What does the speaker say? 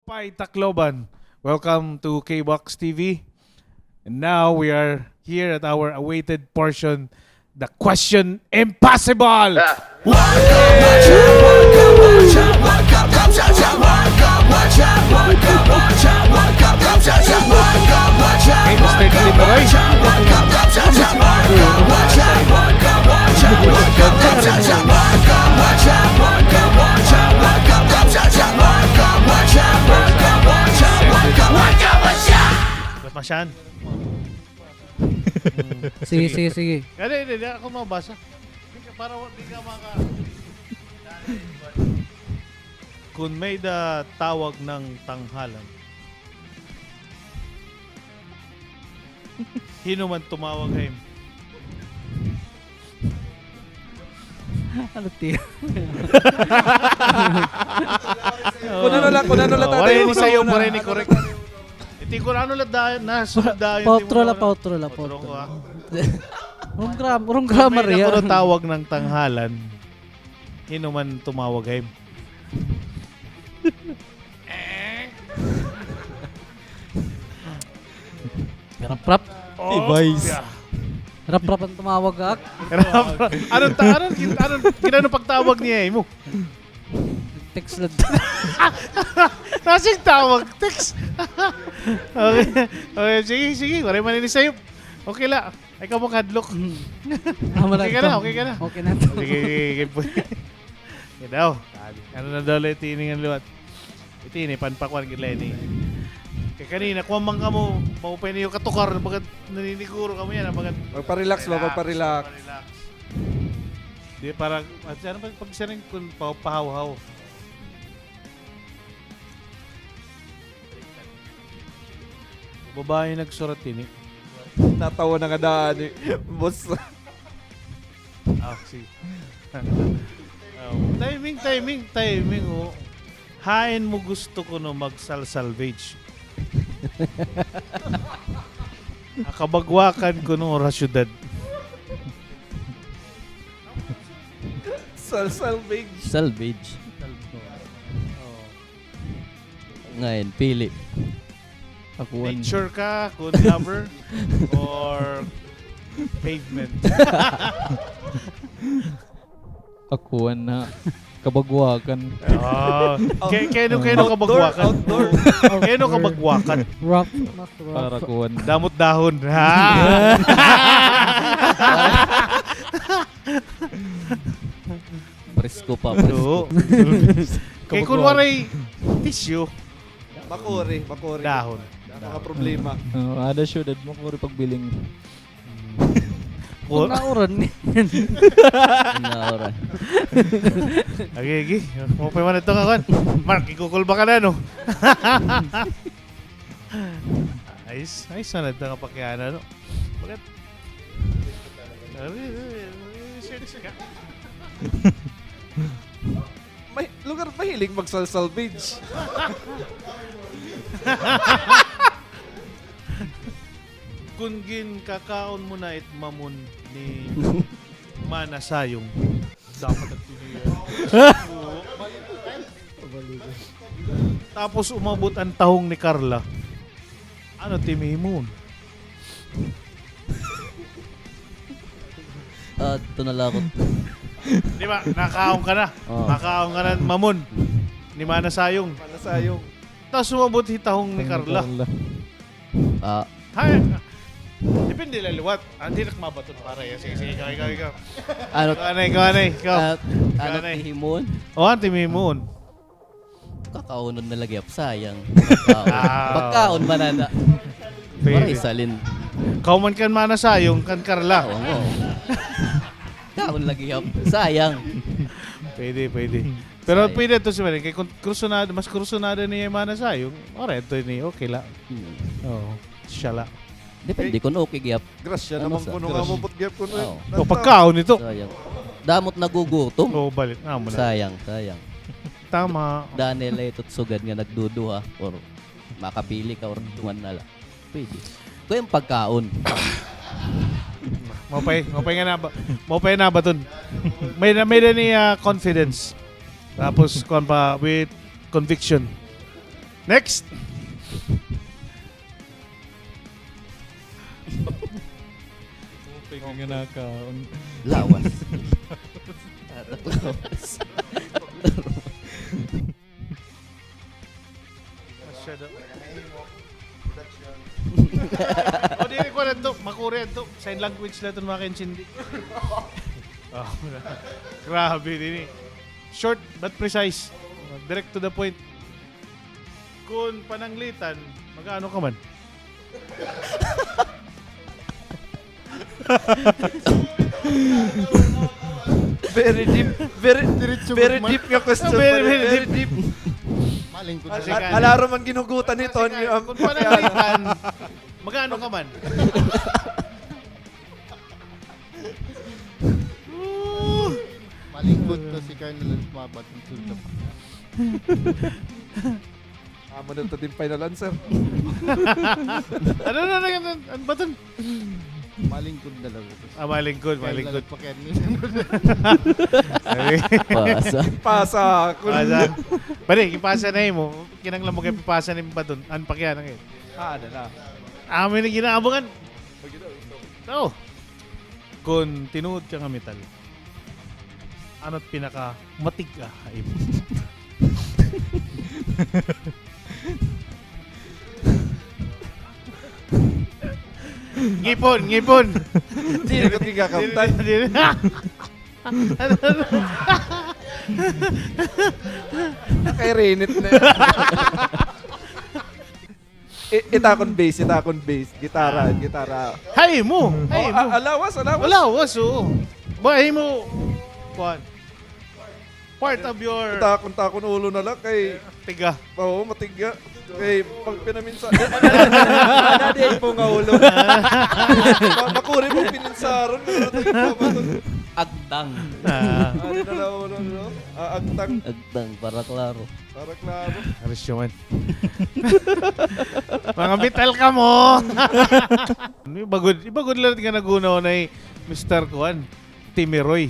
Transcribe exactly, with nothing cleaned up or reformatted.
Kampay Tacloban. Welcome to K-Box T V. And now we are here at our awaited portion, the Question Impossible! Masyan. Sige, sige, sige. Dali, dali, dali, ako mabasa. Di ka, para wa-, di ka maka-, Kun may-ada tawag ng tanghalan, hin-o man tumawag ha imo? Ano, tiyo? Kun ano la, kun ano la, tatay, waray ni sayo, waray ni correct. Iti kun ano la dayon, nasunod dayon. Pautro la, pautro la, pautro. Wrong gram-, wrong grammar yan. Kun may-ada tawag ng tanghalan, hin-o man tumawag ha imo? Rap-rap. Device. Rap-rap an tumawag ha ak. Rap-rap. Ano ta-, ano, gin-, ano, gin-, ano pagtawag niya ha imo? Text la. Nasing tawag, text. Okay. Okay, sige, sige. Waray man ini sayo. Okay la. Ay, kamo kahadlok. Mm. Okay ka na, okay ka na. Okay na. Sige, sige, sige. Yan daw. Ano na daw la iti ini nga liwat? Iti ini, panpakuan gid la ini. Kay kanina, kuan man kamo, maupay niyo katukar, bagat naniniguro kamo yana, bagat. Magpa-relax ba, magpa-relax. Magpa-relax. Di, para, ano ba, pag siring kun pa-, pahawhaw. Babaye nagsurat ini. Natawa na nga daan ni boss. Ah, sige. Oh, timing, timing, timing, oh. Hain mo gusto kuno magsalsalvage? Ha Cabagwacan kuno or ha syudad? Salsalvage. Salvage. Oh. Ngayon, pili. Ako an- Nature ka, kun lover, or pavement? Ako an ha Cabagwacan. Ah. Kay, kay ano, kay ano Cabagwacan? Outdoor, outdoor. Kay ano Cabagwacan? Rough, mas rough. Para kuan. Damo it dahon. Ha? Presko pa, presko. Oo. Kay kun waray tissue. Makuri, makuri. Dahon. Mga problema. Oo, ada syudad, makuri pagbiling. Kun nauran. Kun nauran. Agi, agi. Maupay man ito nga kuan. Mark, ikukulba ka na, no? Ayos, ayos na ito nga pakiana, no? Bakit? Research ka. May, lugar mahilig magsalsalvage. Kun ginkakaon mo na it mamon ni Mana Sayong. Dapat nagpili. Tapos umabot an tahong ni Carla. Ano it imo himuon? Ah, ito na lang ako. Di ba? Nakaon ka na. Oo. Nakaon ka na mamon ni Mana Sayong. Mana Sayong. Tapos umabot hi tahong ni Carla. Ah. Hay, depende la liwat. Ah, di na mabaton para iya. Sige, sige, ikaw, ikaw, ikaw. Ano? Ikaw, anay, ikaw, anay, ikaw. Ah, ano it himuon? O, ano it imo himuon? Kakaunon na la gihap, sayang. Pagkaon. Ah. Pagkaon man ana. Pwede. Waray salin. Kahuman kan Mana Sayong, kan Carla. Oo, oo. Kaon la gihap, sayang. Pwede, pwede. Pero pwede ito si Maring, kay kun kursunada, mas kursunada niya hi Mana Sayong, ora ito ini, okay la. Hmm. Oo, siya la. Depende kun okay gihap. Grasya naman kuno nga umabot gihap kuno. Oo. O, pagkaon ito. Sayang. Damo it nagugutom. Oo, balik na mo na. Sayang, sayang. Tama. Dani la ito it sugad nga nagduduha or makapili ka or dungan na la. Pwede. Kuan, pagkaon. Maupay, maupay nga naba-, maupay nabaton. May-ada, may-ada ni, ah, confidence. Tapos, kuan pa, with conviction. Next! Open nga nakaon. Lawas. Atak lawas. Masyado. O, dili ko na to. Makuri to. Sign language na to, mga kaintindi. Oh, grabe din eh. Short but precise. Direct to the point. Kun pananglitan, mag-aano ka man? Very deep, very, very deep nga question. Very, very deep. Malingkod. Al-, al-, alaro man ginhugutan ni Tonyo. Kun pananglitan, mag-aano ka man? Malingkod to si Colonel Mabat. Amo na to din final answer. Ano na lang an, an baton? Malingkod na lang ito. Ah, malingkod, malingkod. Pasa. Pasa. Pasa. Pare, ipasa na imo. Kinahanglan mo kay ipasa na imo baton. An pakiana ngay-an. Ah, ano na? Amo na ginaabangan. Oo. Kun tinuod ka nga metal, ano it pinakamatig-a ha imo? Ngipon, ngipon. Diri ko tiga kamtan. Diri, diri. Nakairinit na. I-, it akon bass, it akon bass. Gitara, gitara. Ha imo, ha imo. Ah, alawas, alawas. Alawas, oo. Ba, ha imo, kuan. Part of your... It akon, it akon ulo na la kay tiga. Oo, matiga. Kay pag pinaminsa, nadi po nga ulo. Ma-, makuri mo pininsaron. Agtang. Ah. Ano na la ulo, no? Ah, agtang. Agtang, para klaro. Para klaro. Aris man. Mga metal kamo. Ibagod, ibagod la nga nag-una-una hi Mister Kuan, Timiroy.